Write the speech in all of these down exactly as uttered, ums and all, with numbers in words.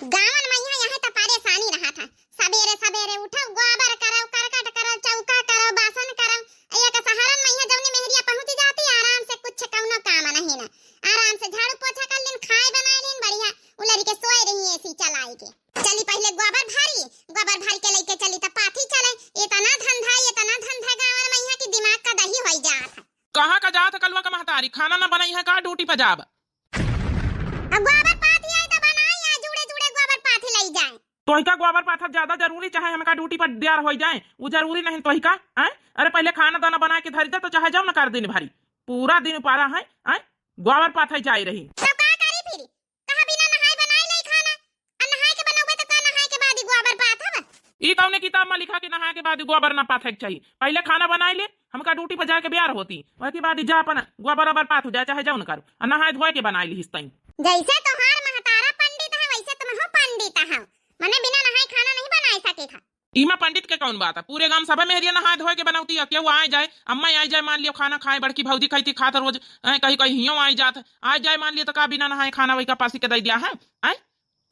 गाँवन मइहाँ यहै त परेसानी रहत है, सबेरे सबेरे उठो, गोबर करो, करकट करो, चौका करो, बासन करो। एक सहरन मइहाँ जौनी मेहरिया पहुँच जाती, आराम से कुछ कौनो काम नहीं ना, आराम से झाड़ू पोछा कर लिन, खाए बनाए लिन, बढ़िया उलरि के सोए रही एसी चलाई के। चली पहिले गोबर भारी, गोबर भारी के लइके चली त पाथी चले। इतना धंधा, इतना धंधा गाँवन मइहाँ कि दिमाग का दही होई जात है। कहाँ का जात है कलुआ का महतारी? खाना न बनइहै का? ड्यूटी पर जाब। अब गोबर पाथी आई त बनाई, आ जुड़े जुड़े गोबर पाथी लई जाए। तोहिका गोबर पाथब ज्यादा जरूरी, चाहे हमका ड्यूटी पर देर होई जाए, उ जरूरी नहीं तोहिका, हैं? अरे पहिले खाना दाना बनाए के धरी दे, तो चाहे जाओ न कर दिन भरी, पूरा दिन उपारा है, हैं? गोबर पाथै जाई रही। तो का करी फिर? कहा बिना नहाए बनाई लई खाना, आ नहाए के बनौबे तो का नहाए के बाद ही गोबर पाथब? ई कौने किताब में लिखा कि नहाए के बाद ही गोबर ना पाथे के चाहिए? पहिले खाना बनाई ले, हमका ड्यूटी पर जाए के बेर होती, वही के बाद ही जा अपन गोबर ओबर पाथ हो जाए, चाहे जाओ न करो, आ नहाए धोए के बनाई लिहिस तई। जैसे तोहार महतारा पंडित है, वैसे तुमहू पंडित है, मने बिना नहाए खाना नहीं बनाए सके था। इमा पंडित के कौन बात है? पूरे गाँव सबे मेहरिया नहाए धोए के बनौती है। केहू आए जाए, अम्मा आए जाए, मान लियो खाना खाए, बड़की भौजी खैती खात रोज, ऐ कही कही हियों आए जात, आए जाए मान लियो तो का बिना नहाए खाना वही का पासी के दे दिया है? ऐ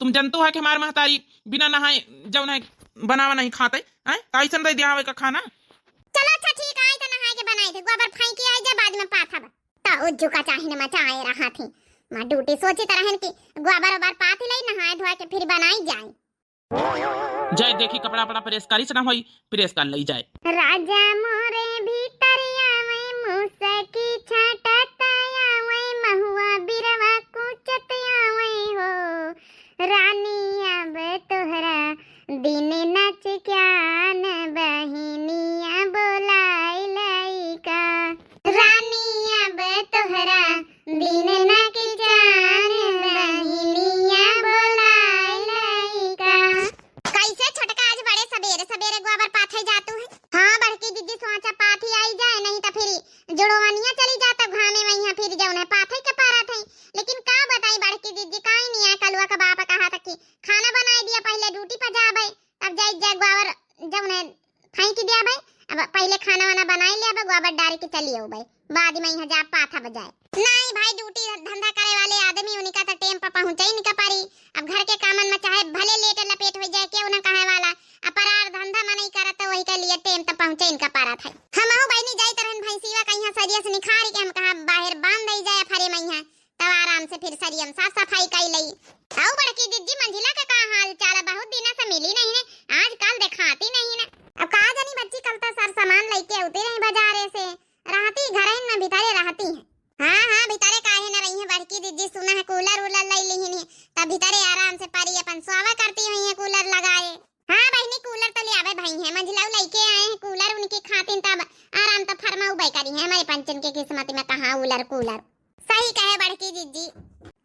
तुम जनतो है कि हमार महतारी बिना नहाए जौन है बनावा नहीं खाते, ऐ कैसन दे दिया है वही का खाना? चलो अच्छा ठीक, आई तो नहाए के बनाए थे, गोबर फेंकी आई जा बाद में पाथब। ता उज्जू का चाही न मचाए रहा थी, माँ ड्यूटी सोची तरहन की गोबर ओबर पाथी लई नहाए धोए के फिर बनाई जाए। जाए देखी कपड़ा अपना प्रेस करिस ना होई, प्रेस कर लई जाए। राजा मोरे भीतरिया में मुसकी छाटत आवे, महुआ बिरवा कूचत आवे हो। रानी अब तोहरा दिन नाच क्यान, बहिनिया बोलाई लइका। रानी अब तोहरा दिन ना के जान, बहिनिया बोलाए लइका। कैसे छोटका आज बड़े सबेरे सबेरे गोबर पाथे जातू है? हाँ बड़की दीदी, सोचा पाथी आई जाए, नहीं तो फिर जुड़वानिया चली जाता घामे वहीं, फिर जौन है पाथे के पारा थे। लेकिन का बताई बड़की दीदी, काई नहीं आए, कलुआ का बाप कहा था कि खाना बनाए दिया, पहले ड्यूटी पर जाबे, तब जाई जा गोबर जौन है फेंक दिया भाई। अब पहिले खाना वाना बनाई ले, अब गोबर डारी के चली आऊ भाई, बाद में यहाँ जा पाथा बजाए। नहीं भाई, ड्यूटी धंधा करे वाले आदमी उनका तो टेम पर पहुँचे ही नहीं परी। अब घर के कामन में चाहे भले लेट लपेट हो जाए, केहू ना कहे वाला, अब परार धंधा मनई करत तो वही के लिए टेम तो पहुँचे इनका पारा था। हम अहू बहनी जाइत रहन भैंसीवा का यहाँ सरिया से निखारी के हम कहा बाहर बांध दई जाए फरे में यहाँ। तब आराम से फिर सरियम साफ सफाई कई लई। अउ बड़की दीदी मंझिला के का हाल चाल है? बहुत दिना से मिली नहीं ने, आज कल देखाती नहीं ने। अब का जानी बच्ची, कल तो सर सामान लइके अउती रही बाजारे से, रहती घरहिन में भीतरे रहती है। हाँ हाँ, भीतरे काहे न रही है बड़की दीदी, सुना है कूलर उलर लई लिहिन है, तब भीतरे आराम से परी अपन सोवा करती हुई है कूलर लगाए। हाँ बहिनी, कूलर तो ले आवे भई है, मंझिलाऊ लइके आए हैं कूलर उनकी खातिन, तब आराम तो फरमाऊ बे करी है। हमारे पंचन के किस्मत में कहाँ उलर कूलर। सही कहे बड़की जिज्जी।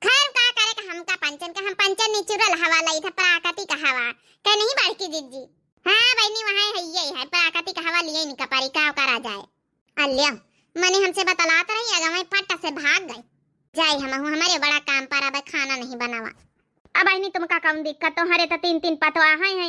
खैर का करे का हमका पंचन का, हम पंचन नेचुरल हवा लई था, प्राकृतिक हवा। कहे नहीं बड़की जिज्जी? हाँ बहिनी, वहाँ है, यही है, प्राकृतिक हवा लिए नहीं कपारी, का करा जाए। अल्यो, मने हमसे बतलात रही, अगवे फट से भाग गई। जाई हमहू, हमारे बड़ा काम पर अब खाना नहीं बनावा। अब बहिनी तुमका कौन दिक्कत, तोहरे तो तीन तीन पतवा है, है।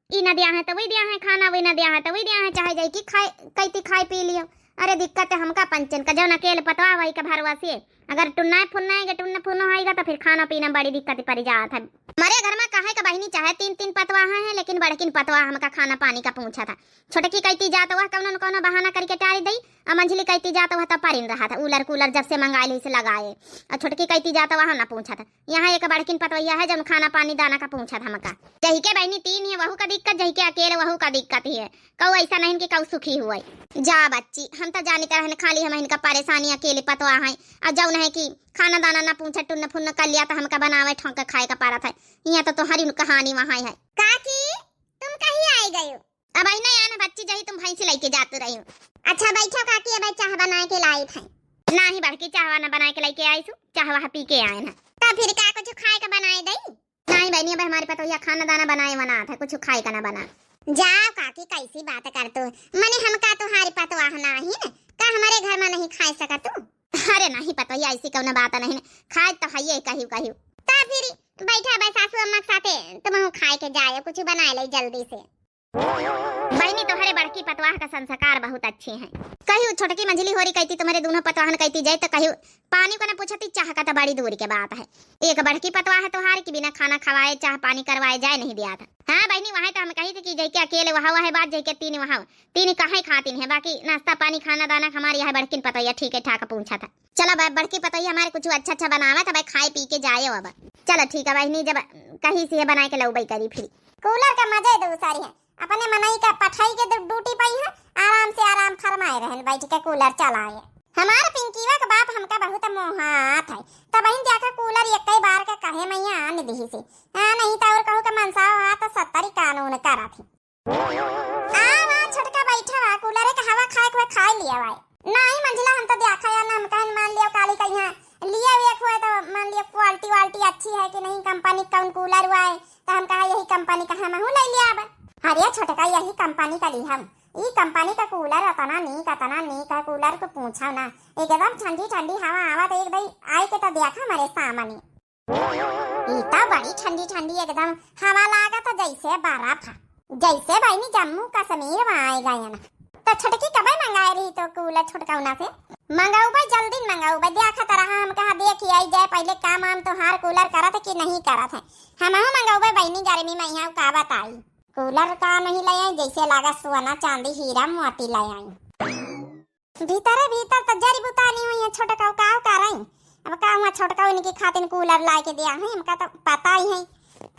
ई न दिया है तो वही दिया है खाना, वही न दिया है तो वही दिया है, चाहे जाई की खाए, कैती खाए पी लियो। अरे दिक्कत है हमका पंचन का, जौन अकेले पतवा वही का भरवा से। अगर टुन्ना फुन्ना है, टुन्न फुन्नो होइगा तो फिर खाना पीना बड़ी दिक्कत पड़ जात है। मरे घर में कहे का बहिनी चाहे तीन तीन पतवा है, लेकिन बड़किन पतवा हमका खाना पानी का पूछा था। छोटकी कैती जात वह कौनो न कौनो बहाना करके टारी दई, आ मंझली कैती जात वह तब परिन रहा था, उलर कूलर जब से मंगाए ली से लगाए। आ छोटकी कैती जात वह ना पूछा था। यहाँ एक बड़किन पतवैया है जौन खाना पानी दाना का पूछत हमका। जही के बहिनी तीन है वहू का दिक्कत, जही के अकेले वहू का दिक्कत ही है। कऊ ऐसा नहीं कि कऊ सुखी हुए। जा बच्ची, हम तो जानित रहन खाली हम इनका परेशानी अकेले पतवा है। आ जौन है कि खाना दाना ना पूछा, टुन्न फुन्न कर लिया तो हमका बनावे ठोंक के खाए का पारत है। यहाँ तो तोहरी कहानी वहाँ है। काकी, तुम कहीं आई गयो? अब आई ना यान बच्ची, जही तुम भैंसी लइके जात रही हो। अच्छा बैठो काकी, अब चाह बनाए के लाई थे। नाही बड़की, चाहवा ना बनाए के लइके आई सु, चाहवा पी के आए ना। तब फिर का कुछ खाए का बनाए दई? नाही बहनी, अब हमारी पतोहिया खाना दाना बनाए बना था, कुछ खाए का ना बना। जाओ काकी, कैसी बात कर तू, मने हमका तुम्हारी पतवाह नाही न, का हमारे घर में नहीं खाए सका तू? अरे नहीं पतोहिया, ऐसी कौनो बात नहीं न, खाए तो है ये कहियो कहियो। तब फिर बैठा बे सासू अम्मा के साथे, तुम खाए के जाए, कुछ बनाए ले जल्दी से। बहिनी, तोहरे बड़की पतवाह का संस्कार बहुत अच्छे हैं। कहियो छोटकी मंझली होरी कहती, तुम्हरे दूनों पतवाहन कहती जाए तो कहियो पानी को न पूछती, चाह का तो बड़ी दूर के बात है। एक बड़की पतवाह है तोहार कि बिना खाना खवाए, चाह पानी करवाए जाए नहीं दिया था। हाँ बहिनी, वहाँ तो हम कही थी कि जैके अकेले वहाँ, वह बात, जैके तीन वहाँ, तीन कहाँ खातिन है, बाकी नाश्ता पानी, खाना दाना हमारे यहाँ बड़किन पतोहिया ठीक है ठाक पहुँचा था। चलो अब बड़की पतोहिया हमारे कुछ अच्छा अच्छा बनावा था भाई, खाए पी के जाए अब। चलो ठीक है बहिनी, जब कहीं से बनाए के लौबई करी फिर। कूलर का मजा ही दूसरी है, अपने मनई का पठाई के ड्यू-, ड्यूटी पई है, आराम से आराम फरमाए रहन, बैठ के कूलर चलाए। हमार पिंकीवा के बाप हमका बहुत मोहात है, तब ही जाकर कूलर एक ही बार का कहे मैया आन दिही से। हाँ, नहीं तो और कहू के मनसावा हा तो सत्तरी कानून करा थी। आ, वहाँ छोटका बैठा बा, कूलरे के हवा खाए के खाए लिया भाई। नहीं मंझला, हम तो देखा या ना, हम कहन मान लियो काली कहीं लिया एक हुए तो मान लियो क्वालिटी वालिटी अच्छी है कि नहीं, कंपनी कौन कूलर हुआ है, तो हम कहा यही कंपनी का हमहू ले लिया अब। अरे छोटका, यही कंपनी का ली हम, ई कंपनी का कूलर अतना नीक, अतना नीक है, कूलर को पूछो ना, एकदम ठंडी ठंडी हवा आवा तो एक दाई आए के तो देखा हमारे सामने। ई तो बड़ी ठंडी ठंडी एकदम हवा लागत है, जैसे बर्फ है, जैसे बहिनी जम्मू कश्मीर में आए गए ना। तो छोटकी कबे मंगाए रही तो कूलर छोटकौना से? मंगौबे, जल्दी मंगौबे, देखत रहा, हम कहा देखी आई जाए पहले काम वाम तोहार कूलर करत है कि नहीं करत है। हमहू मंगौबे बहिनी, गर्मी में यहाँ का बताई। कूलर का नहीं ले आई, जैसे लागा सोना चांदी हीरा मोती ले आई। भीतरे भीतर तो जरी बुतानी हुई है छोटकऊ, का करई? अब का हुआ छोटकऊ, इनकी खातिन कूलर लाए के दिया है, इनका तो पता ही है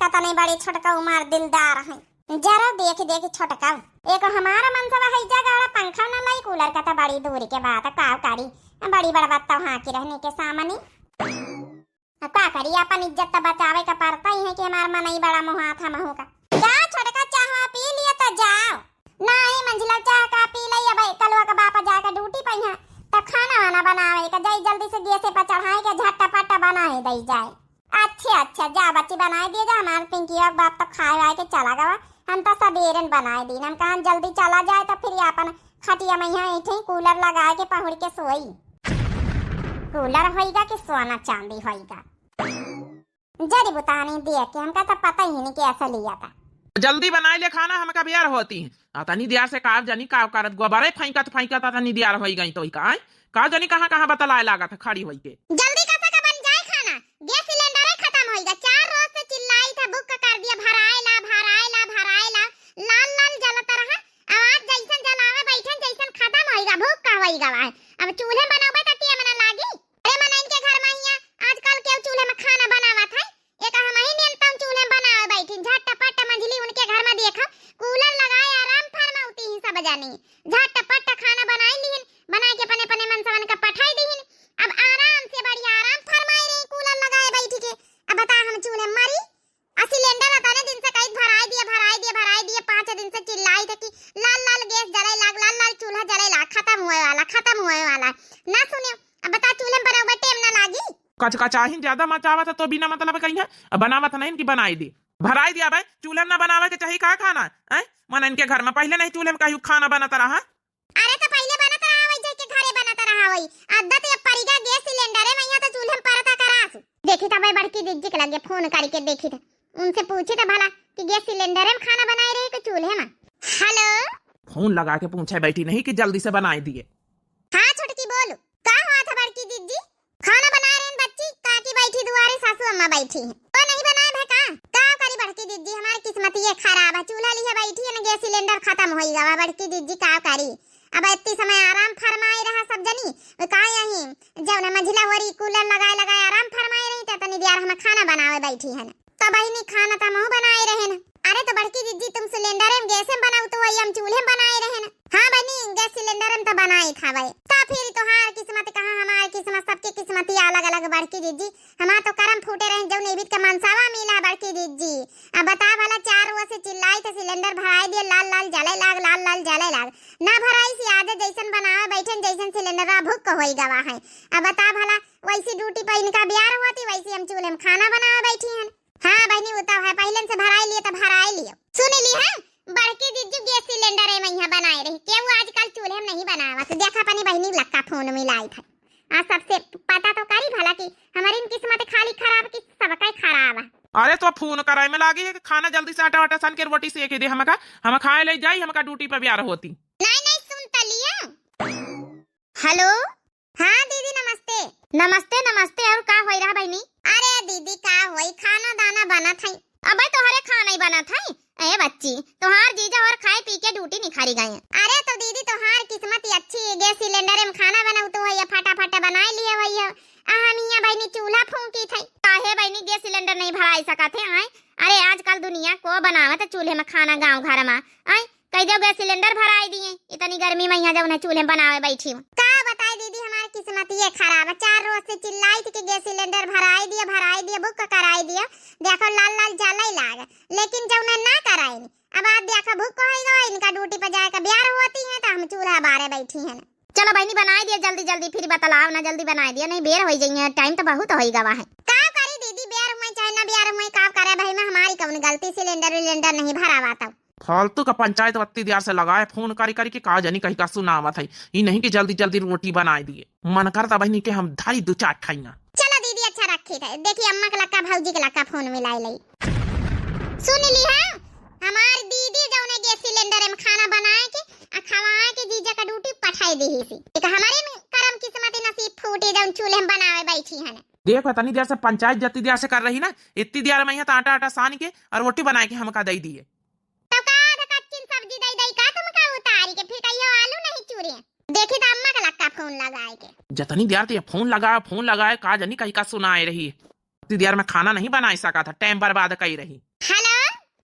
कतने बड़े छोटकऊ मार दिलदार है। जरा देख देख छोटकऊ, एक हमारा मनसवा है जा गाड़ा पंखा न लाई, कूलर का तो बड़ी दूर के बात है, का करी? बड़ी बड़बत्ता हाँकी रहने के सामने। अब का करी, अपन इज्जत तो बचावे का पड़ता ही है कि हमार मनई बड़ा मोहात हमहू का। जा छोटका, चाहवा पी लिया तो जाओ। नहीं मंझला, चाह का पी ले, अब कलवा का बापा जाके ड्यूटी पे हैं, तो खाना वाना बनावे का जाई, जल्दी से गैसे पर चढ़ाए के झटपट बनाए दई जाए। अच्छा अच्छा, जा बच्ची बनाए दिए जा, हमार पिंकिया का बाप तो खाए वाए के चला गवा, हम तो सबेरन बनाए दीन, हम कहा जल्दी चला जाए तो फिर अपन खटिया में यहाँ ऐठे कूलर लगाए के पहुड़ के सोई। कूलर होइगा कि सोना चांदी होइगा? जरी बुतानी देख के हमका तो पता ही नहीं कि ऐसा लिया था। जल्दी बनाए ले खाना, हमका बेर होती है। अतनी देर से का जनी का करत, गोबरे फेंकत फेंकत अतनी देर होई गई तो का, आय? का जनी कहाँ कहाँ बतलाए लागत है खड़ी होई के। जल्दी कसा का बन जाए खाना, गैस सिलेंडर ही खत्म होइगा। चार रोज से चिल्लाई था, बुक कर दिया, भराए ला, भराए ला, भराए ला, लाल लाल जलत रहा। आवाज जैसन जलावे बैठन जैसन खत्म होइगा, भूख का होइगा वह। अब चूल्हे बनावे तो टेम ना लागी। अरे मनइन के घर में हिया आजकल केहू चूल्हे में खाना बनावत है? एक हम ही नियन तम चूल्हे में बनावे बैठिन, झटपट मंझली उनके घर में देखो, कूलर लगाए आराम फरमावती ही सब जानी। झटपट खाना बनाई लिहिन, बनाए के अपने अपने मनसवन का पठाई दिहिन। अब आराम से बढ़िया आराम फरमाए रही कूलर लगाए बैठ के। अब बता हम चूल्हे में मरी? आ सिलेंडर अतने दिन से कही भराई दिए, भराई दिए, भराई दिए, पाँच दिन से चिल्लाई थे कि लाल लाल गैस जले लाग, लाल लाल चूल्हा जले लाग, खत्म हुए वाला, खत्म हुए वाला। ना सुने, अब बता चूल्हे में बनावे टेम ना लागी। कचकचाहिन ज्यादा मचावत है तो बिना मतलब कहीं है, अब बनावत नहीं कि बनाई दे, भराई दिया भाई, चूल्हे में ना बनावे के चाहिए का खाना, हैं? मन इनके घर में पहले नहीं चूल्हे में कहीं खाना बनत रहा। अरे तो पहले बनत रहा वही, जेके घरे बनत रहा वही। अद्दत ये परिगा गैस सिलेंडर है, मैया तो चूल्हे में परता करास। देखी तब बड़की दीदी के लगे फोन करके देखी था, उनसे पूछी था भला कि गैस सिलेंडर में खाना बनाए रहे कि चूल्हे में। हेलो। फोन लगा के पूछे बैठी नहीं कि जल्दी से बनाए दिए। हाँ छोटकी बोलू, का हुआ था बड़की दीदी? खाना बनाए रहे बच्ची, काकी बैठी दुआरे, सासू अम्मा बैठी हैं। वो नहीं बनाए भे का? का करी बड़की दीदी, हमारी किस्मत ये खराब है, चूल्हा लिहे बैठी है ना, गैस सिलेंडर खत्म होई गवा बड़की दीदी, का करी? अब इतनी समय आराम फरमाए रहा सब जनी, वो का यही जौन मंझला होरी कूलर लगाए लगाए आराम फरमाए रही, तो तनी देर हम खाना बनावे बैठी है ना। तो बहिनी खाना तो हम बनाए रहे ना। अरे तो बड़की दीदी तुम सिलेंडर में गैस में बनाओ तो वही हम चूल्हे में बनाए रहे ना। हाँ बहिनी गैस सिलेंडर में तो बनाए था भाई। तो फिर तोहार किस्मत कहाँ हमार किस्मत, सबके किस्मत ही अलग अलग बड़की दीदी। हमार तो करम फूटे रहे जौन एबित के मनसावा मिला बड़की दीदी। अब बता भला चार रोज से चिल्लाई थे सिलेंडर भराए दिए लाल लाल जले लाग, लाल लाल जले लाग। ना भराई से आज जैसन बनावे बैठन जैसन सिलेंडर भुक होई गवा है। अब बता भला वैसी ड्यूटी पर इनका बियार होती वैसी हम चूल्हे में खाना बनावे बैठी हैं। हाँ बहिनी वो तो है पहले से भराई लिए तो भराई लियो। सुन ली है बड़की दीदी गैस सिलेंडर है मैं यहाँ बनाए रही केहू आजकल चूल्हे में नहीं बनावा तो देखा अपनी बहिनी लक्का फोन मिलाई था। आ सबसे पता तो करी भला कि हमारी किस्मत खाली खराब कि सबका खराब है। अरे तो फोन कराए में लागी है कि खाना जल्दी से आटा वाटा सान के रोटी सेके दे हमका, हम खाए ले जाई, हमका ड्यूटी पे ब्यार होती। नहीं, नहीं, सुन त लिया। हेलो। हाँ दीदी, नमस्ते। नमस्ते, नमस्ते। और का होई रहा बहिनी? अरे दीदी, का होई, खाना दाना बनत है। अबे तोहरे खाना ही बनत है। ए बच्ची, तोहार जीजा और खाए पी के ड्यूटी निखारी गए हैं। अरे तो दीदी, तोहार किस्मत ही अच्छी है, गैस सिलेंडर में खाना बनाऊ तो है, फटाफट बनाए लिए हुई है। आ हम हियाँ बहिनी चूल्हा फूंकी थे। काहे बहिनी गैस सिलेंडर नहीं भराई सकत है? आए, अरे आजकल दुनिया को बनावत चूल्हे में खाना गाँव घर में। आए, कह दो गैस सिलेंडर भराई दिए, इतनी गर्मी में यहाँ जब उन्हें चूल्हे में बनावे बैठी हूँ। का बताए दीदी, हमार किस्मत ये खराब है, चार रोज से चिल्लाई थी कि गैस सिलेंडर भराई दिया, भराई दिया, बुक कराई दिया, देखो लाल लाल जले लाग, लेकिन जौन ना कराइन। अब आज देखो बुक होई गवा, इनका ड्यूटी पर जाए का ब्यार होती है तो हम चूल्हा बारे बैठी हैं। चलो बहिनी बनाई दिया जल्दी जल्दी, फिर बतलाओ ना, जल्दी बनाई दिया, नहीं बेर होई जाइए, टाइम तो बहुत होई गवा है। का करी दीदी, बेर हुए चाहे ना बेर हुए, का करे भाई, में हमारी कौन गलती, सिलेंडर विलेंडर नहीं भरावा तब। फालतू का पंचायत वत्ती दियार से लगाए, फोन करी करी के का जानी कहीं का सुनावत है। ई नहीं कि जल्दी जल्दी रोटी बनाए दिए। मन करता बहिनी के हम धारी दो चार खाइया। चलो दीदी, अच्छा रखी थे। देखी अम्मा के लक्का भौजी के लक्का फोन मिलाई लई। सुन ली है, हमार दीदी जौने गैस सिलेंडर में खाना बनाए के आ खवाए के जीजा का ड्यूटी पठाई दी ही सी। एक हमारे में करम किस्मत नसीब फूटी जौन चूल्हे में बनावे बैठी है। देख, इतनी देर से पंचायत जत्ती देर से कर रही ना, इतनी देर में यहाँ तो आटा, आटा सान के और रोटी बनाए के हमका दे दिए। तो का आधा कच्चिन सब्जी दे दे का तुमका उतारी के, फिर कहियो आलू नहीं चूरे। देखी तो अम्मा के लक्का फोन लगाए के। जतनी देर ते फोन लगाए, फोन लगाए, का जानी कहीं का सुनाए रही। इतनी देर में खाना नहीं बनाए सका था, टाइम बर्बाद कई रही। हेलो।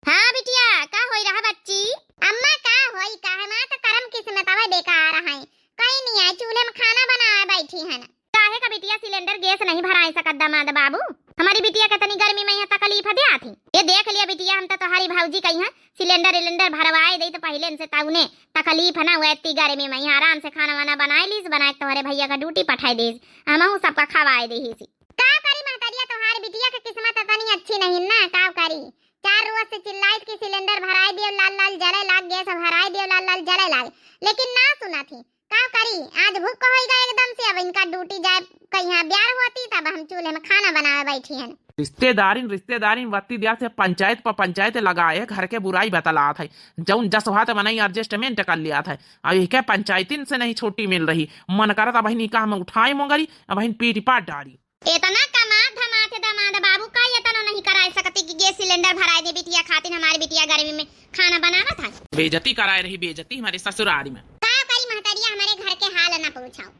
हाँ बिटिया, का होई रहा बच्ची? अम्मा का होई, का हमार तो करम किस्मत अबे बेकार है। कहीं नहीं आए, चूल्हे में खाना बनाए बैठी है ना। काहे का बिटिया सिलेंडर गैस नहीं भराए सकत दामाद बाबू? हमारी बिटिया के तनी गर्मी में यहाँ तकलीफ दे आती। ये देख लिया बिटिया, हम तो तोहरी भौजी कही हैं सिलेंडर इलेंडर भरवाए दे तो पहले इनसे तौने तकलीफ ना हुआ इतनी गर्मी में यहाँ आराम से खाना वाना बनाए लीस, बनाए के तोहरे भैया का ड्यूटी पठाए दीस, हमहू सबका खवाए दे ही सी। का करी महतरिया, तोहार बिटिया के किस्मत तनी अच्छी नहीं ना, का करी? चार रोज से चिल्लाइत कि सिलेंडर भराए दियो, लाल लाल जले लाग, गैस भराए दियो, लाल लाल जले लाग, लेकिन ना सुना थी। का करी, आज भूख होई गए एकदम से, अब इनका ड्यूटी जाए कहीं ब्यार होती, तब हम चूल्हे में खाना बनावे बैठी हैं। रिश्तेदारिन, रिश्तेदारिन, वत्ती दिया से पंचायत पर पंचायत लगाए, घर के बुराई बतलात है, जौन जस होत मनई adjustment कर लियात है। अब इनके पंचायतिन से नहीं छुट्टी मिल रही, मन करत अब इनका हम उठाई मोगरी, अब इन पीट पाट डारी। इतना कमात धमात है दामाद बाबू, का इतना नहीं कराए सकती कि गैस सिलेंडर भराए दे बिटिया खातिर, हमारी बिटिया गर्मी में खाना बनावत है। बेइज्जती कराए रही, बेइज्जती हमारे ससुरारी में। का करी महतरिया, हमारे घर के हाल ना पूछाओ।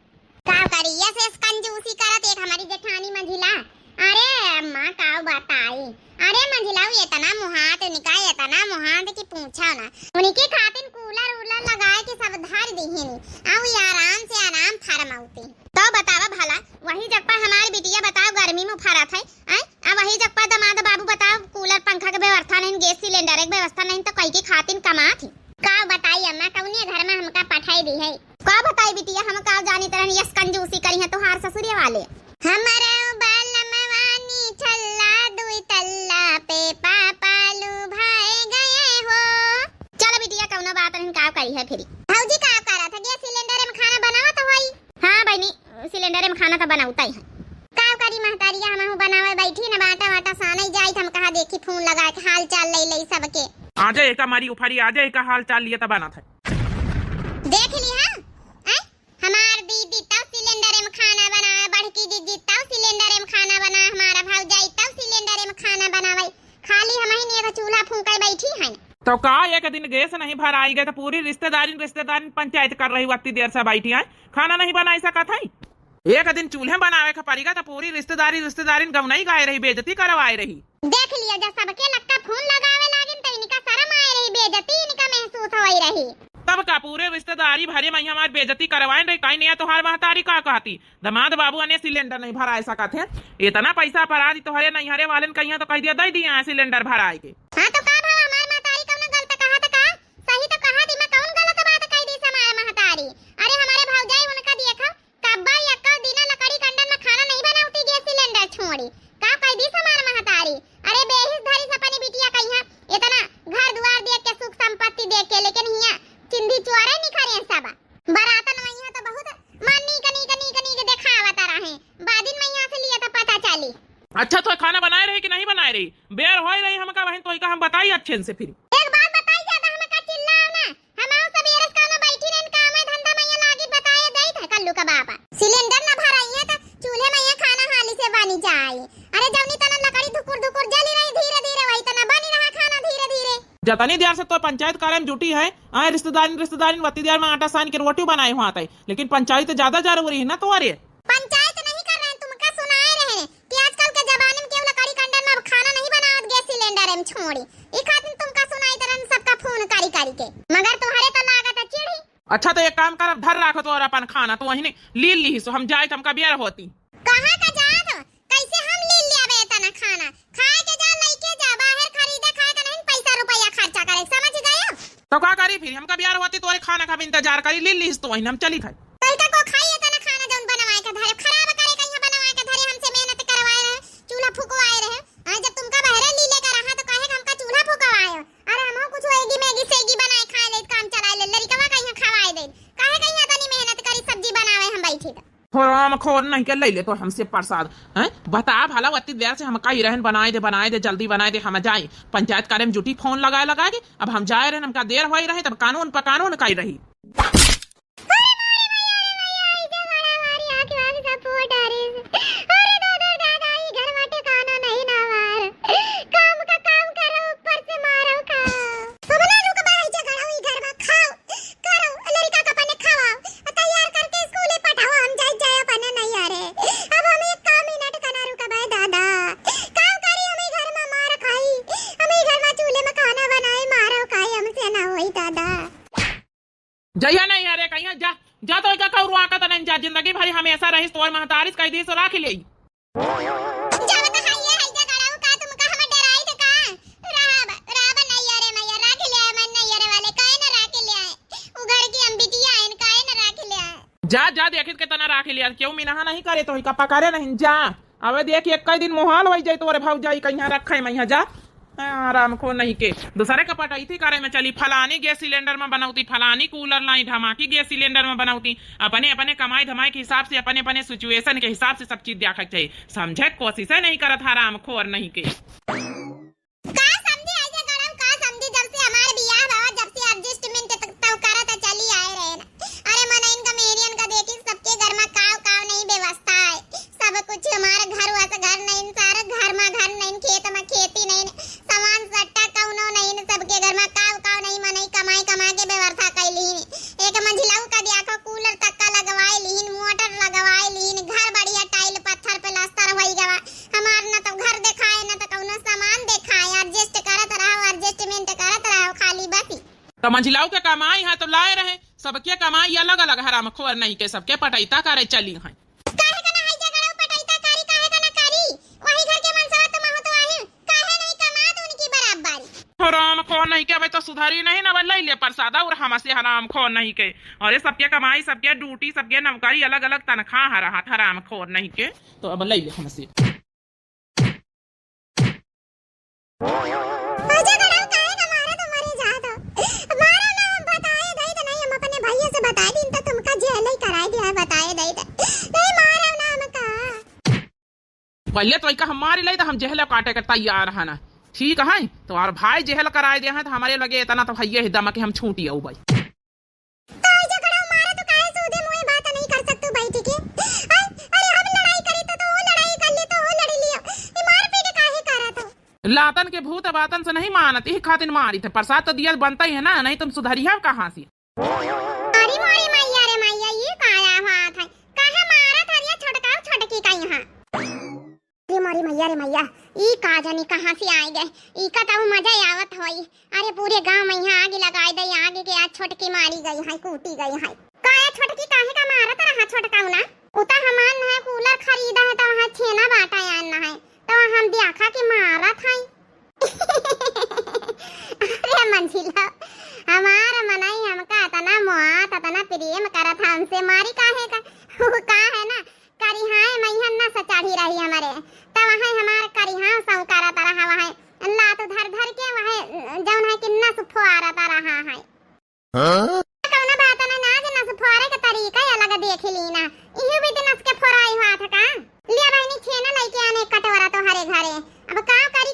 का करी, यस यस कंजूसी करत एक हमारी जेठानी मंझिला। अरे अम्मा का बताई, अरे मंझिला इतना मुहात निकाय, इतना मुहात कि पूछा ना। उनके खातिर कूलर उलर लगाए के सब धर दिहिनी, अब ये आराम से आराम फरमाउती। तो बतावा भला, वही जगह हमार बिटिया बताओ गर्मी में फरत है, आय? आ वही जगह दामाद बाबू बताओ कूलर पंखा के व्यवस्था नहीं, गैस सिलेंडर के व्यवस्था नहीं, तो कई के खातिन कमात ही। का बताई अम्मा, कौने घर में हमका पठाई दी है? का बताई बिटिया, हम का जानी तरह यस कंजूसी करी है तोहार ससुरे वाले। हमरो बलमवानी ठल्ला दुई तल्ला पे पापा लुभाए गए हो। चलो बिटिया, कौनो बात नहीं, का करी है फिर? भौजी का करत है? गैस सिलेंडर में खाना बनावत होई। हाँ बहनी, सिलेंडर में खाना तो बनावता ही है। का करी महतारिया, हमहू बनावे बैठी न, बाटा वाटा सानई जाई, हम कहा देखी फोन लगा के हाल चाल ले ले सबके। आजा एका मारी उफारी, आजा एका हाल चाल लिए त बनत है। देख ली हाँ, हैं? हमार दीदी तब सिलेंडर में खाना बनावे, बड़की दीदी तब सिलेंडर में खाना बनावे, हमारा भौजाई तब सिलेंडर में खाना बनावे, खाली हम ही नहीं एगो चूल्हा फूंके बैठी हैं। तो का एक दिन गैस नहीं भराई गए तो पूरी रिश्तेदारी, रिश्तेदारी पंचायत कर रही, वत्ती देर से बैठी हैं, खाना नहीं बनाई सकत है। एक दिन चूल्हे बनावे के पड़ेगा तो पूरी रिश्तेदारी, रिश्तेदारी गौनई गाए रही, बेइज्जती करवाए रही। देख लिया, जब सबके लक्का फोन लगावे लागिन तो इनका शर्म आए रही, बेइज्जती इनका महसूस होई रही। तब का पूरे रिश्तेदारी भरे में हमार बेइज्जती करवाए रही, कहीं नहीं तोहार महतारी का कहती, दामाद बाबू अने सिलेंडर नहीं भराए सकत है, इतना पैसा परा दी तोहरे नैहरे वाले ने कहिया तो कह दिया दे दिया है सिलेंडर भराए के। हाँ तो का भाव हमार महतारी कौनो गलत कहा तो का? सही तो कहा दी, मैं कौन गलत बात कह दी हमारे महतारी? अरे हमारे भौजाई उनका देखा कब्बा यक्का दिना लकड़ी कंडन में खाना नहीं बनावती, गैस सिलेंडर छोड़ी। का कह दी हमार महतारी? अरे बेहिस धरी सपनी बिटिया कहिया इतना घर दुआर देख के सुख संपत्ति देख के, लेकिन हिया चिंधी चोरे निखरे सब। बरातन में यहाँ तो बहुत मन नीक, नीक, नीक, नीक देखावत रहे। बादिन में यहाँ से लिया तो पता चली। अच्छा, तो खाना बनाए रहे कि नहीं बनाए रे, बेर होई रही हमका बहिन, तोहिका हम बताई अच्छे से फिर। एक बात बताई, ज्यादा हमका चिल्लाओ ना। हम आओ सबेरे से कौनो बैठी रहन, काम है धंधा में यहाँ लागी बताए देइत है कल्लू का बापा। सिलेंडर ना भराई है तो चूल्हे में यहाँ खाना हाली से बनी जाए। अरे जौनी तना लकड़ी धुकुर धुकुर जली रही धीरे धीरे, वही तना बनी रहा खाना धीरे धीरे। जतनी देर से तो पंचायत करे में जुटी है, आए रिश्तेदारिन रिश्तेदारिन वती देर में आटा सान के रोटी बनाए हुआ था, लेकिन पंचायत ज्यादा जरूरी है ना तोरे। पंचायत नहीं कर रहे हैं, तुमका सुनाए रहे हैं कि आजकल के जमाने में केहू लकड़ी कंडन में अब खाना नहीं बनावत, गैस सिलेंडर में छोड़ी। ई खातिर तुमका सुनाई तरन सबका फोन करी करी के, मगर तुम्हारे तो लागत है चिढ़ी। अच्छा तो एक काम कर, अब धर राखो तो और अपन खाना तो वहीं लील ली सो हम जाए, हमका बेर होती। कहाँ का जात हो? कैसे हम लील ले आवे इतना खाना? खाए के जा, लइके जा, बाहर खरीदे खाए का नहीं पैसा रुपया खर्चा करे, समझ गए? तो का करी फिर, हमका बेर होती तोरे खाना का भी इंतजार करी, लील ली तो वहीं हम चली खाए। तैका को खाई इतना खाना जौन बनवाए के धरे, खराब करे कहीं बनवाए के धरे, हमसे मेहनत करवाए रहे, चूल्हा फुकवाए रहे। हाँ, जब तुमका बहरे लीले का रहा तो काहे का हमका चूल्हा फुकवाए हो? अरे हमहू कुछ एगी मैगी सेगी बनाए खाए ले, काम चलाए ले, लड़िकवा कहीं खवाए दे। काहे कहीं इतनी मेहनत करी, सब्जी बनावे हम बैठी तो। हो राम खोर नहीं के ले ले तो हमसे प्रसाद, हैं? बता भला, वत्ती देर से हम कही रहन बनाए दे, बनाए दे, जल्दी बनाए दे, हम जाई। पंचायत करे में जुटी फोन लगाए लगाए के, अब हम जाए रहन, हमका देर होई रहे, तब कानून पर कानून कही रही। अरे मारे मैया, अरे मैया, ई जे बड़ा मारी आँख वाँख सब फोड़ डारे। अरे दादा, दादा, ई घर मा ठिकाना नहीं ना हमार। काम का काम करो, ऊपर से मारो का। अब ना रुक बा, ई जे गड़ाऊ ई घर मा खाओ, करो, लड़का का अपने खवाओ, तैयार करके स्कूले पठाओ, हम जाई जाए अपने नैहरे। अब हम एक काम मिनट का ना रुक बा दादा। काम करी हम ई घर मा मार खाई, हम ई घर मा चूल्हे मा खाना बनाई, मारो खाई, हमसे ना होई दादा। जइया नहीं, अरे कहिया जा, जा तो एका कौरू आकत नहीं जा, जिंदगी भरी हमेशा रहिस तोर महतारिस कह दी सो राख ले। जावत है ये है जे गड़ाऊ का तुमका हम डराई थे का? राब, राब नहीं अरे मैया, राख ले आए मन नहीं अरे वाले, काहे ना राख ले आए? उघर की हम बिटिया आइन, काहे ना राख ले आए? जा, जा, देखित कितना राख ले आए, क्यों मिनहा नहीं करे तो ही का पकड़े नहीं, जा। अबे देख, एक कई दिन मोहाल होई जाई तोरे भौजाई कहिया रखे मैया जा। हाँ, राम खो नहीं के। दूसरे का पटैती करे में चली, फलानी गैस सिलेंडर में बनौती, फलानी कूलर लाई, धमाकी गैस सिलेंडर में बनौती। अपने, अपने कमाई धमाई के हिसाब से, अपने, अपने सिचुएशन के हिसाब से सब चीज देखा के चाहिए। समझे के कोशिश नहीं करत, हराम खोर नहीं के। का समझी ऐसे गड़म, का समझी, जब से हमार बियाह भवा, जब से एडजस्टमेंट त-, तउ करत चली आए रहे ना। अरे मनइन का, मेहरियन का देखी, सबके घर में काव काव नहीं व्यवस्था है। सब कुछ हमार घर वस घर नहीं, सारा घर में घर नहीं, खेत में खेती नहीं, सामान सट्टा कौनो नहीं, सबके घर में काव काव नहीं, मनई कमाई कमा के व्यवस्था कैली। एक मंझिलऊ का देखो, कूलर तक का लगवाए लीन, मोटर लगवाए लीन, घर बढ़िया टाइल पत्थर प्लास्टर होई गवा। हमार न तो घर देखाए, न तो कौनो सामान देखाए, एडजस्ट करत रहो, एडजस्टमेंट करत रहो खाली बस। तो मंझिलाऊ के कमाई है तो लाए रहे, सबके कमाई अलग अलग, हराम खोर नहीं के, सबके पटैता करे चली हैं। काहे का ना है झगड़ा पटैता करी, काहे का ना करी? वही घर के मनसवा तो महत वाही, काहे नहीं कमात उनकी बराबरी? हराम खोर नहीं के, अबे तो सुधारी नहीं ना, अबे ले ले प्रसादा और हमसे हराम खोर नहीं के। अरे सबके कमाई, सबके ड्यूटी, सबके नौकरी, अलग अलग तनख्वाह रहा, हराम खोर नहीं के। तो अब ले ले हमसे। ऐसे गड़ाऊ काहे का मारा तो मरे जात हो? मारा ना, हम बताए दई तो नहीं, हम अपने भैया से बताए दिन तो तुमका जेल ही कराए दिया है, बताए दई तो। नहीं मारा ना हमका। पहले तो इका हम मारी लाई तो हम जेल काटे के तैयार है ना। ठीक है, तुम्हार भाई जेल कराए दे हैं तो हमारे लगे इतना तो भैया ही दम के हम छूटी आऊ भाई। तो ऐसे गड़ाऊ मारा तो काहे सूधे मुंह बात नहीं कर सकतू बैठ के? हैं? अरे हम लड़ाई करी तो, तो वो लड़ाई कर ले तो वो लड़ लियो। ये मार पीट काहे करत हो? लातन के भूत बातन से नहीं मानत, यही खातिर मारी थे। प्रसाद तो दिया बनता ही है ना, नहीं तुम सुधरी है कहाँ से? अरे मोरी मैया रे मैया, ये काया बात है? काहे मारत हरिया छोटका छोटकी का यहाँ? अरे मोरी मैया रे मैया, ई का जानी कहाँ से आए गए, ई का तो मजा ही आवत होई। अरे पूरे गांव में यहाँ आग लगाए दे, आग के आज छोटकी मारी गई है, कूटी गई है। काया छोटकी काहे का मारत रहा छोटका उना? उता हमान है कूलर खरीदा है तो वहाँ छेना बाटा आन है, तो हम देखा के मारत है। अरे मंझिला, हमार मनई हमका इतना मोहात, इतना प्रेम करत है, हमसे मारी काहे का? वो का है ना, करिहाए मैहन नस चढ़ी रही हमरे, तब वहाँ हमार करिहाव सौं करत रहा, वहाँ लात धर धर के वहाँ जौन है कि नस फोआरत रहा है। हाँ? कौनो बात ना, ना जे नस फोरे के तरीका ही अलग देख ली ना। इहू भी नस के फोराई हुआ था का? लिया बहनी, छेना लेके आने कटोरा तोहरे घरे। अब का करी,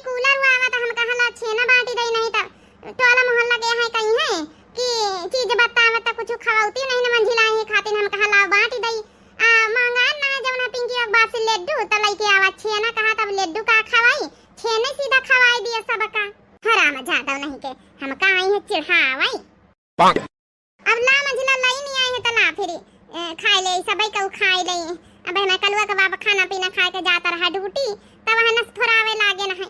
टोला मोहल्ला गए हैं कहीं है कि चीज बतावत कुछ खवाउती नहीं न मंझिला है खातिर हम कहा लाओ बांट दई। आ, मंगान ना है जवन है पिंकी के बाप से लड्डू त लइके आवा छेना कहा तब लड्डू का खवाई, छेने सीधा खवाई दिया सबका। हराम जादव नहीं के हम का आई है चिढ़ावाई। अब ला मंझिला लाई नहीं आई है त ला फिर, ए, खाए ले सबई कहू खाए ले। अब हमारे कलुआ के बाप खाना पीना खाए के जाता रहा ड्यूटी, तब वह नस फोरावे लागे न है।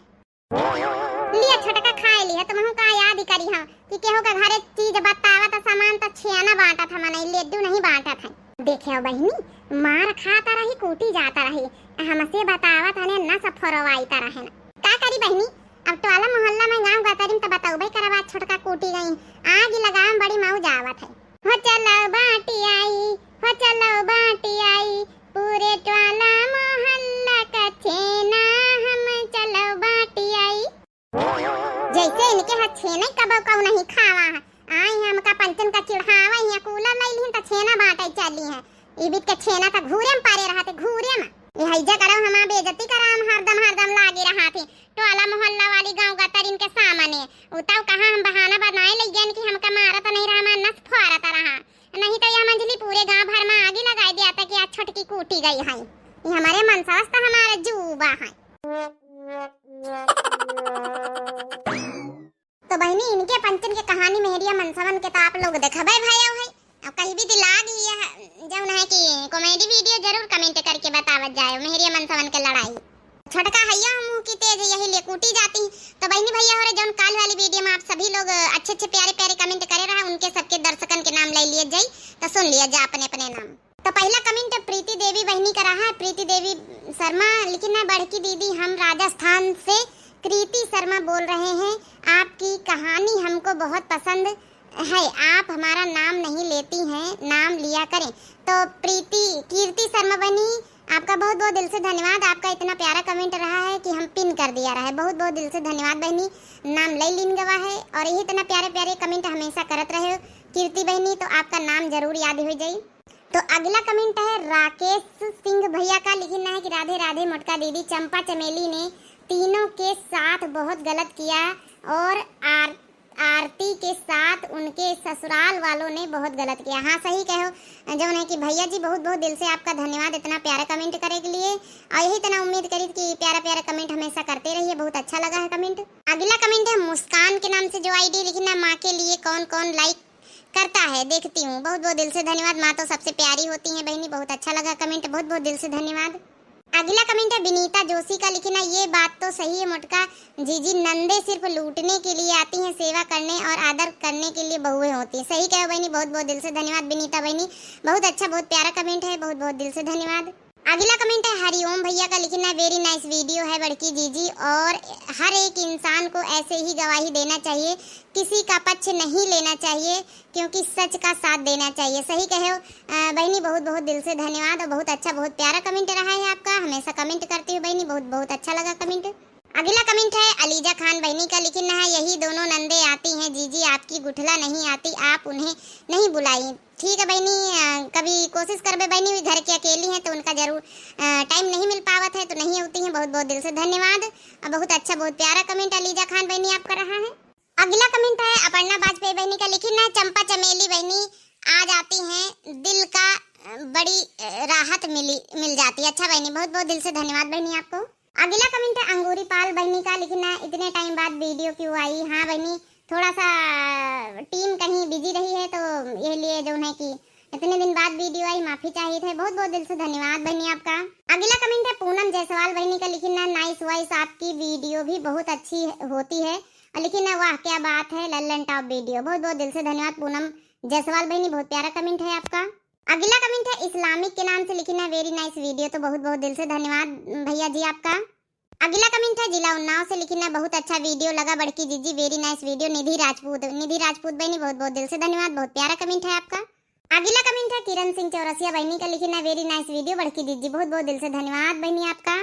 लिया छोटका खाए लिया, तुमहू का याद ही करी हम कि केहू के घरे चीज बतावत सामान त छेना बांटत हम नहीं, लड्डू नहीं बांटत है। देखे हो बहिनी, मार खाता रही, कूटी जाता रही, हमसे बतावत हने नस फोरवाई तरह है ना। का करी बहिनी, अब टोला मोहल्ला में गांव गतरी में त बतौबे करब आज छोटका कूटी गई, आग लगावे में बड़ी मौज आवत है। हो चलो बाटी आई, हो चलो बाटी आई, पूरे टोला मोहल्ला का छेना हम चलो बाटी आई। जैसे इनके हाथ छेने कबो कऊ नहीं खावा है, आई हमका पंचन का चिढ़ावा, यहाँ कूलर ले लिहिन त छेना बांटे चली है। ई बीत के छेना त घूरे में पारे रहा थे, घूरे में। ये हैजा करम हमार बेइज्जती करम हरदम, हरदम लागे रहा थे। टोला मोहल्ला वाली गाँव गतरिन के सामने। उ तब कहाँ हम बहाना बनाए लग गए कि हमका मारत नहीं रहा, हमार नस फारत रहा। नहीं तो यह मंझली पूरे गांव भर में आगी लगाई दिया था कि आज छोटकी कूटी गई है। ये हमारे मनसवस तो हमारे जूबा है। तो बहिनी, इनके पंचन के कहानी मेहरिया मनसवन के तो आप लोग देखबे भयो है। अब कहीं भी दिला गई है, जौन है कि comedy video जरूर comment करके बतावत जाए, मेहरिया मनसवन के लड़ाई। छोटका हैया मुंह की तेज, यही लिए कूटी जाती। तो बहिनी भैया हो रे, जौन काल वाली video में आप सभी लोग अच्छे अच्छे प्यारे प्यारे comment करे रहा, उनके सबके दर्शकन के नाम ले लिए जाई, तो सुन लिया जा अपने अपने नाम। तो पहला comment प्रीति देवी बहिनी का रहा है। प्रीति देवी शर्मा लिखिन है, बड़की दीदी हम राजस्थान से कृति शर्मा बोल रहे हैं, आपकी कहानी हमको बहुत पसंद है, आप हमारा नाम नहीं लेती हैं, नाम लिया करें। तो प्रीति, कीर्ति शर्मा बहिनी, आपका बहुत बहुत दिल से धन्यवाद। आपका इतना प्यारा comment रहा है कि हम pin कर दिया रहा है। बहुत बहुत दिल से धन्यवाद बहिनी, नाम ले लीन गवा है और यही इतना प्यारे प्यारे comment हमेशा करत रहे कीर्ति बहिनी, तो आपका नाम जरूर याद हो जाई। तो अगला comment है राकेश सिंह भैया का, लिखिन है कि राधे राधे मोटका दीदी, चंपा चमेली ने तीनों के साथ बहुत गलत किया और आर-, आरती के साथ उनके ससुराल वालों ने बहुत गलत किया। हाँ, सही कहो, जौन है कि भैया जी बहुत बहुत दिल से आपका धन्यवाद इतना प्यारा comment करे के लिए, और यही इतना उम्मीद करी कि प्यारा प्यारा comment हमेशा करते रहिए। बहुत अच्छा लगा है comment। अगला comment है मुस्कान के नाम से जो ID लिखिन है, माँ के लिए कौन कौन like करता है, देखती हूँ। बहुत बहुत दिल से धन्यवाद, माँ तो सबसे प्यारी होती हैं बहिनी। बहुत अच्छा लगा comment, बहुत बहुत दिल से धन्यवाद। अगला comment है विनीता जोशी का, लिखिन है, ये बात तो सही है मोटका जीजी, नंदे सिर्फ लूटने के लिए आती हैं, सेवा करने और आदर करने के लिए बहुएं होती हैं। सही कहो बहिनी, बहुत बहुत दिल से धन्यवाद विनीता बहिनी, बहुत अच्छा, बहुत प्यारा comment है, बहुत बहुत दिल से धन्यवाद। अगला comment है हरिओम भैया का, लिखिन है, very nice video है बड़की जीजी, और हर एक इंसान को ऐसे ही गवाही देना चाहिए, किसी का पक्ष नहीं लेना चाहिए, क्योंकि सच का साथ देना चाहिए। सही कहे हो, अ, बहिनी, बहुत बहुत दिल से धन्यवाद और बहुत अच्छा, बहुत प्यारा comment रहा है आपका, हमेशा comment करती हो बहिनी, बहुत बहुत अच्छा लगा comment। अगला comment है अलीजा खान बहिनी का, लिखिन है, यही दोनों नंदे आती हैं जीजी, आपकी गुठला नहीं आती, आप उन्हें नहीं बुलाई। ठीक है बहिनी, अ, कभी कोशिश करबे बहिनी, वे घर के अकेली हैं तो उनका जरूर, अ, time नहीं मिल पावत है तो नहीं होती हैं। बहुत बहुत दिल से धन्यवाद और बहुत अच्छा, बहुत प्यारा comment अलीजा खान बहिनी आपका रहा है। अगला comment है अपर्णा वाजपेयी बहिनी का, लिखिन है, चंपा चमेली बहिनी आ जाती हैं, दिल का, अ, बड़ी, अ, राहत मिली, मिल जाती है। अच्छा बहिनी, बहुत बहुत दिल से धन्यवाद बहिनी आपको। अगला comment है अंगूरी पाल बहिनी का, लिखिन है, इतने time बाद video क्यों आई? हाँ बहिनी, थोड़ा सा team कहीं busy रही है तो ये लिए जौन है कि इतने दिन बाद video आई, माफी चाहिए थे। बहुत बहुत दिल से धन्यवाद बहिनी आपका। अगला comment है पूनम जायसवाल बहिनी का, लिखिन है, nice voice, आपकी video भी बहुत अच्छी होती है। और लिखिन है, वाह क्या बात है लल्लन top video। बहुत बहुत दिल से धन्यवाद पूनम जायसवाल बहिनी, बहुत प्यारा comment है आपका। अगला comment है इस्लामिक के नाम से, लिखिन है, very nice video। तो बहुत बहुत दिल से धन्यवाद भैया जी आपका। अगला comment है जिला उन्नाव से, लिखिन है, बहुत अच्छा video लगा बड़की जीजी, very nice video निधि राजपूत। निधि राजपूत बहिनी, बहुत बहुत दिल से धन्यवाद, बहुत प्यारा comment है आपका। अगला comment है किरण सिंह चौरसिया बहिनी का, लिखिन है, very nice video बड़की जीजी, बहुत बहुत दिल से धन्यवाद बहिनी आपका।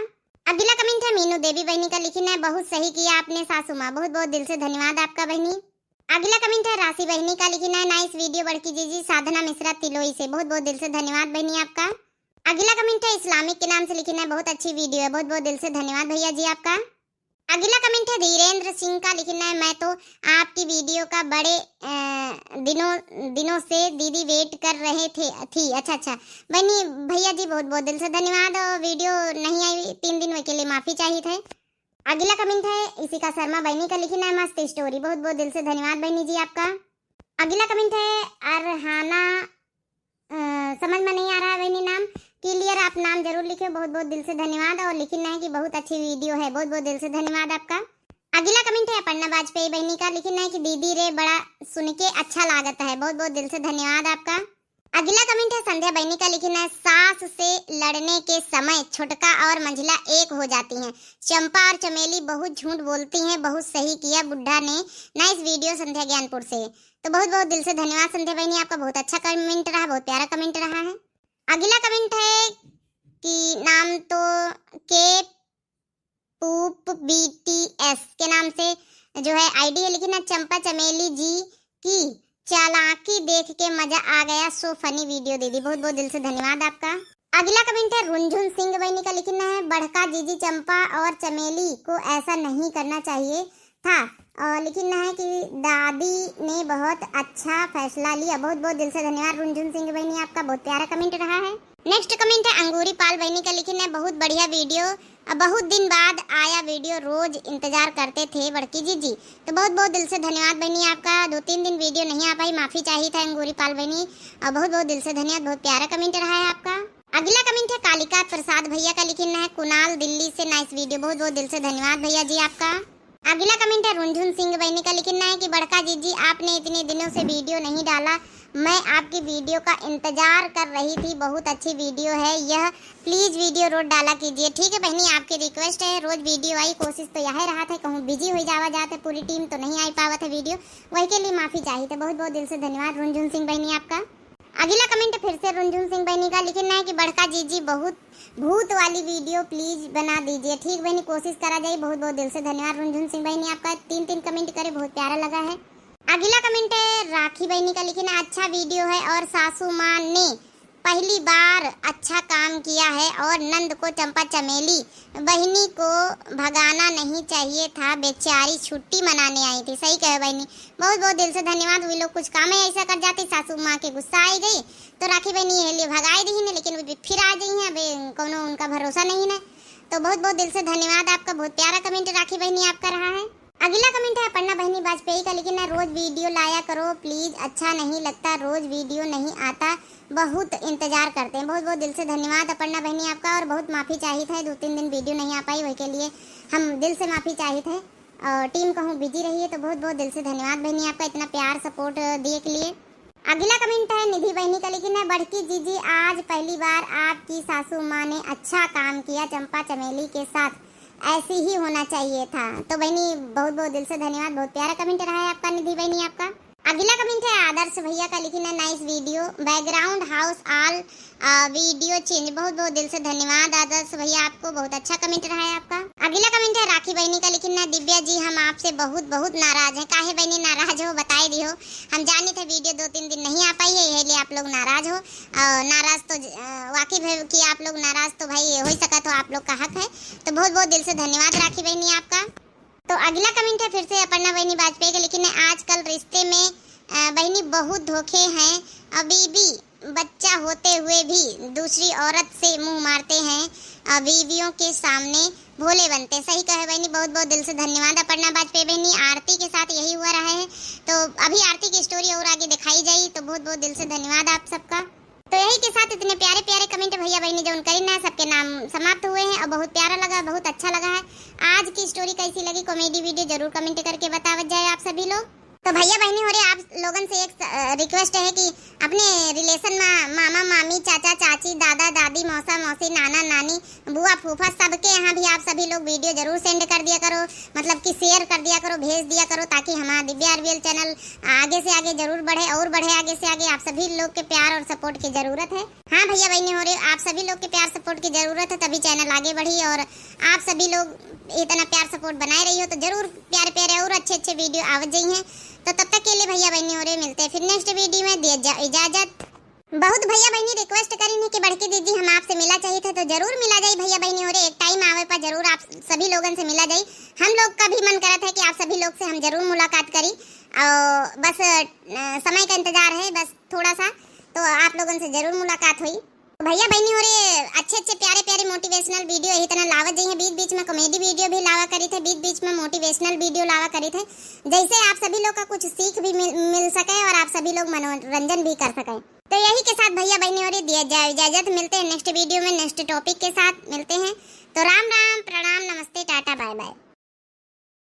अगला comment है मीनू देवी बहिनी का, लिखिन है, बहुत सही किया आपने सासू माँ, बहुत बहुत दिल से धन्यवाद आपका बहिनी। अगला comment है राशि बहिनी का, लिखिन है, nice video बड़की जीजी, साधना मिश्रा तिलोई से, बहुत बहुत दिल से धन्यवाद बहिनी आपका। अगला comment है इस्लामिक के नाम से, लिखिन है, बहुत अच्छी video है, बहुत बहुत दिल से धन्यवाद भैया जी आपका। अगला कमेंट है धीरेंद्र सिंह का, लिखना है, "मैं तो आपकी वीडियो का बड़े, अ, दिनों, दिनों से दीदी वेट कर रहे थे, थी।" अच्छा, अच्छा। बहनी, भैया जी, बहुत बहुत दिल से धन्यवाद। और वीडियो नहीं आई तीन दिन, वही के लिए माफी चाहित है। अगला कमेंट है इशिका शर्मा बहनी का, लिखना है, "मस्त स्टोरी।" बहुत बहुत दिल से धन्यवाद बहनी जी आपका। अगला कमेंट है अरहाना, अ, समझ में नहीं आ रहा है बहनी नाम, क्लियर आप नाम जरूर लिखे, बहुत बहुत दिल से धन्यवाद। और लिखना है कि बहुत अच्छी वीडियो है, बहुत बहुत दिल से धन्यवाद आपका। अगला कमेंट है अपर्णा वाजपेयी बहनी का, लिखना है कि "दीदी रे बड़ा सुन के अच्छा लागत है।" बहुत बहुत दिल से धन्यवाद आपका। अगला कमेंट है संध्या बहनी का, लिखना है, "सास से लड़ने के समय छोटका और मंझला एक हो जाती हैं। चंपा और चमेली बहुत झूठ बोलती हैं, बहुत सही किया बुढ़ा ने।" नाइस वीडियो संध्या ज्ञानपुर से। तो बहुत बहुत दिल से धन्यवाद संध्या बहनी आपका, बहुत अच्छा कमेंट रहा, बहुत प्यारा कमेंट रहा है। अगला कमेंट है कि नाम तो के पूप बीटीएस के नाम से जो है आईडी है, लिखना है, "चंपा चमेली जी की चालाकी देख के मजा आ गया, so funny video दीदी।" बहुत बहुत दिल से धन्यवाद आपका। अगला कमेंट है रुनझुन सिंह बहनी का, लिखना है, "बड़का जीजी चंपा और चमेली को ऐसा नहीं करना चाहिए था।" और लिखना है कि "दादी ने बहुत अच्छा फैसला लिया।" बहुत बहुत दिल से धन्यवाद रुनझुन सिंह बहनी आपका, बहुत प्यारा कमेंट रहा है। नेक्स्ट कमेंट है अंगूरी पाल बहनी का, लिखना है, "बहुत बढ़िया वीडियो, अब बहुत दिन बाद आया वीडियो, रोज इंतजार करते थे बड़की जीजी।" तो बहुत बहुत दिल से धन्यवाद बहनी आपका, दो तीन दिन वीडियो नहीं आ पाई, माफी चाहित है अंगूरी पाल बहनी। और बहुत बहुत दिल से धन्यवाद, बहुत प्यारा कमेंट रहा है आपका। अगला कमेंट है कालिका प्रसाद भैया का, लिखना है, "कुणाल दिल्ली से नाइस वीडियो।" बहुत बहुत दिल से धन्यवाद भैया जी आपका। अगला कमेंट है रुनझुन सिंह बहनी का, लिखना है कि "बड़का जीजी, आपने इतने दिनों से वीडियो नहीं डाला, मैं आपकी वीडियो का इंतजार कर रही थी, बहुत अच्छी वीडियो है यह, प्लीज वीडियो रोज डाला कीजिए।" ठीक है बहनी, आपकी रिक्वेस्ट है, रोज वीडियो आई, कोशिश तो यह रहा था, कहूँ बिजी हो जावा जात है, पूरी टीम तो नहीं आई पावत है वीडियो, वही के लिए माफी चाहित है। बहुत बहुत दिल से धन्यवाद रुनझुन सिंह बहनी आपका। अगला कमेंट फिर से रुनझुन सिंह बहनी का, लिखना है कि "बड़का जीजी बहुत भूत वाली वीडियो प्लीज बना दीजिए।" ठीक बहनी, कोशिश करा जाई। बहुत बहुत दिल से धन्यवाद रुनझुन सिंह बहनी आपका, तीन तीन कमेंट करे, बहुत प्यारा लगा है। अगला कमेंट है राखी बहनी का, लिखना है, "अच्छा वीडियो है और सासू माँ ने पहली बार अच्छा काम किया है और नंद को चंपा चमेली बहनी को भगाना नहीं चाहिए था, बेचारी छुट्टी मनाने आई थी।" सही कहे बहनी, बहुत बहुत दिल से धन्यवाद। वे लोग कुछ काम ही ऐसा कर जाते, सासू माँ के गुस्सा आई गई, तो राखी बहनी यही लिए भगाई दी ने, लेकिन वो भी फिर आ गई हैं। अब कौनो उनका भरोसा नहीं है। तो बहुत बहुत दिल से धन्यवाद आपका, बहुत प्यारा कमेंट राखी बहनी आपका रहा है। अगला कमेंट है अपर्णा बहनी वाजपेयी का, लिखना है, "रोज वीडियो लाया करो प्लीज, अच्छा नहीं लगता, रोज वीडियो नहीं आता, बहुत इंतजार करते हैं।" बहुत बहुत दिल से धन्यवाद अपर्णा बहनी आपका, और बहुत माफी चाहित है, दो तीन दिन वीडियो नहीं आ पाई, वही के लिए हम दिल से माफी चाहित है। और टीम कहूँ बिजी रही है, तो बहुत बहुत दिल से धन्यवाद बहनी आपका इतना प्यार सपोर्ट दिए के लिए। अगला कमेंट है निधि बहनी का, लिखना है, "बड़की जीजी, आज पहली बार आपकी सासू माँ ने अच्छा काम किया चंपा चमेली के साथ, ऐसी ही होना चाहिए था।" तो बहनी बहुत बहुत दिल से धन्यवाद, बहुत प्यारा कमेंट रहा है आपका निधि बहनी आपका। अगला कमेंट है आदर्श भैया का, लिखना है, "nice video, background house all, uh, video change." बहुत बहुत दिल से धन्यवाद आदर्श भैया आपको, बहुत अच्छा कमेंट रहा है आपका। अगला कमेंट है राखी बहनी का, लिखना है, "दिव्या जी, हम आपसे बहुत बहुत नाराज हैं।" काहे बहनी नाराज हो, बताई दिहो। हम जानित है वीडियो दो तीन दिन नहीं आ पाई है, यही लिए आप लोग नाराज हो। और नाराज तो ज-, अ, वाकिफ है कि आप लोग नाराज तो भाई हो ही सकत हो, आप लोग का हक है। तो बहुत बहुत दिल से धन्यवाद राखी बहनी आपका। तो अगला कमेंट है फिर से अपर्णा बहनी वाजपेयी का, लिखना है, "आजकल रिश्ते में, अ, बहनी बहुत धोखे हैं, अभी भी बच्चा होते हुए भी दूसरी औरत से मुंह मारते हैं, अ, बीवियों के सामने भोले बनते।" सही कहे बहनी, बहुत बहुत दिल से धन्यवाद अपर्णा वाजपेयी बहनी। आरती के साथ यही हुआ रहा है, तो अभी आरती की स्टोरी और आगे दिखाई जाई, तो बहुत बहुत दिल से धन्यवाद आप सबका। तो यही के साथ इतने प्यारे प्यारे कमेंट भैया बहनी जौन करी ना, सबके नाम समाप्त हुए हैं और बहुत प्यारा लगा, बहुत अच्छा लगा है। आज की स्टोरी कैसी लगी, कॉमेडी वीडियो जरूर कमेंट करके बतावत जाए आप सभी लोग। तो भैया बहनी हो रे, आप लोगन से एक स-, अ, रिक्वेस्ट है कि अपने रिलेशन में मामा मामी, चाचा चाची, दादा दादी, मौसा मौसी, नाना नानी, बुआ फूफा, सबके यहाँ भी आप सभी लोग वीडियो जरूर सेंड कर दिया करो, मतलब कि शेयर कर दिया करो, भेज दिया करो, ताकि हमारा दिव्या आरबीएल चैनल आगे से आगे जरूर बढ़े और बढ़े आगे से आगे। आप सभी लोग के प्यार और सपोर्ट की जरूरत है। हाँ भैया बहनी हो रे, आप सभी लोग के प्यार सपोर्ट की जरूरत है, तभी चैनल आगे बढ़ी और आप सभी लोग इतना प्यार सपोर्ट बनाए रही हो, तो जरूर प्यारे प्यारे और अच्छे अच्छे वीडियो आवत जाई हैं। तो तब तक के लिए भैया बहनी हो रे, मिलते हैं फिर नेक्स्ट वीडियो में। दिया जा इजाजत। बहुत भैया बहिनी request करिन है कि बड़की दीदी हम आपसे मिला चाहित है, तो जरूर मिला जाई भैया बहिनी हो रे। एक time आवे पर जरूर आप सभी लोगन से मिला जाई। हम लोग का भी मन करत है कि आप सभी लोग से हम जरूर मुलाकात करी, और बस अ, समय का इंतजार है बस थोड़ा सा, तो आप लोगन से जरूर मुलाकात हुई। भैया बहिनी हो रे, अच्छे अच्छे प्यारे प्यारे motivational video यही तरह लावत जाइए, बीच बीच में comedy video भी लावा करी थे, बीच बीच में motivational video लावा करी थे, जैसे आप सभी लोग का कुछ सीख भी मिल, मिल सके और आप सभी लोग मनोरंजन भी कर सकें। तो यही के साथ भैया बहिनी हो रे दिया जाए इजाजत, मिलते हैं next video में, next topic के साथ मिलते हैं। तो राम